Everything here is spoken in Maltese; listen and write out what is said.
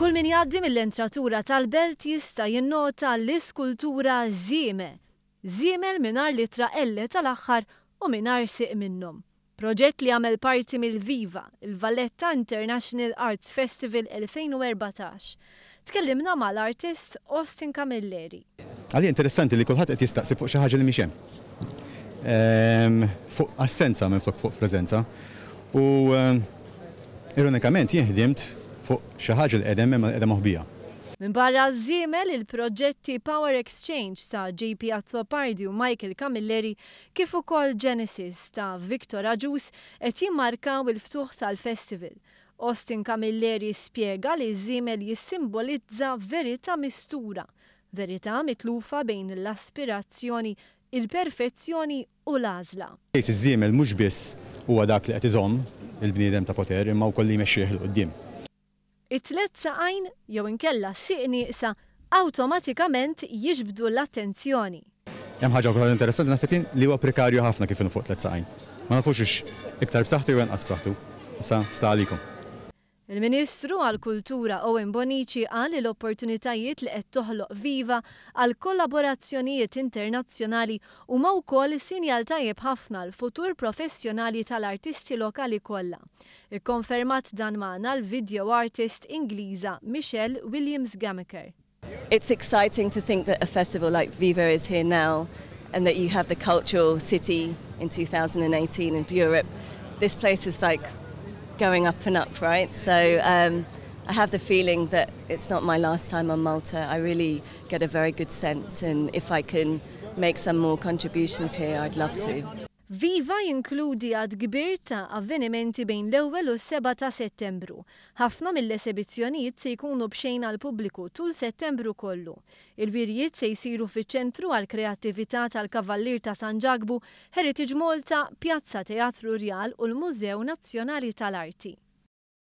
Kull min jgħaddi mill-entratura tal-Belt jista' jinnota l-iskultura Żieme, żiemel mingħajr l-ittra L tal-aħħar u mingħajr sieq minnhom. Proġett li jagħmel parti mill-Viva, il-Valletta International Arts Festival 2014. Tkellimna mal-artist Austin Camilleri. Għalija interessanti li kulħadd qed jistaqsi fuq xi ħaġa li mhix hemm. Fuq assenza minflok fuq preżenza. U ironikament jien ħdimt fuq xi ħaġa li qiegħda hemm imma qiegħda moħbija. Minbarra ż-żiemel, il-proġetti Power Exchange ta' JP Azzopardi u Michael Camilleri kif ukoll Genesis ta' Victor Agius qed jimmarkaw il-ftuħ tal-festival. Austin Camilleri spjega li ż-żiemel jissimbolizza verità mistura, verità mitlufa bejn l-aspirazzjoni, il-perfezzjoni u l-għażla. Iż-żiemel mhux biss huwa dak li qed iżomm il-bniedem ta' poter imma wkoll li jmexxih 'il quddiem. It-tliet saqajn jew inkella sieq nieqsa awtomatikament jiġbdu l-attenzjoni. Hemm ħaġa wkoll interessanti naħseb jien li huwa prekarju ħafna kif inhu fuq tliet saqajn. Ma nafux hux iktar b'saħħtu jew inqas b'saħħtu. Issa sta għalikom. Il-Ministru għall-Kultura Owen Bonnici qal li l-opportunitajiet li qed toħloq Viva għal kollaborazzjonijiet internazzjonali huma wkoll sinjal tajjeb ħafna għall-futur professjonali tal-artisti lokali kollha. Ikkonfermat dan magħna l-video artist Ingliża Michelle Williams Gamaker. It's exciting to think that a festival like Viva is here now and that you have the cultural city in 2018 in Europe. This place is like going up and up, right? So I have the feeling that it's not my last time on Malta. I really get a very good sense, and if I can make some more contributions here, I'd love to. Viva jinkludi għadd kbir ta' avvenimenti bejn l-1 u s-7 ta' Settembru. Ħafna mill-esebizzjonijiet se jkunu b'xejn għall-pubbliku tul Settembru kollu. Il-wirjiet se jsiru fiċ-Ċentru għall-Kreattività tal-Kavallier ta' San Ġakbu, Heritage Malta, Pjazza Teatru Rjal u l-Mużew Nazzjonali tal-Arti.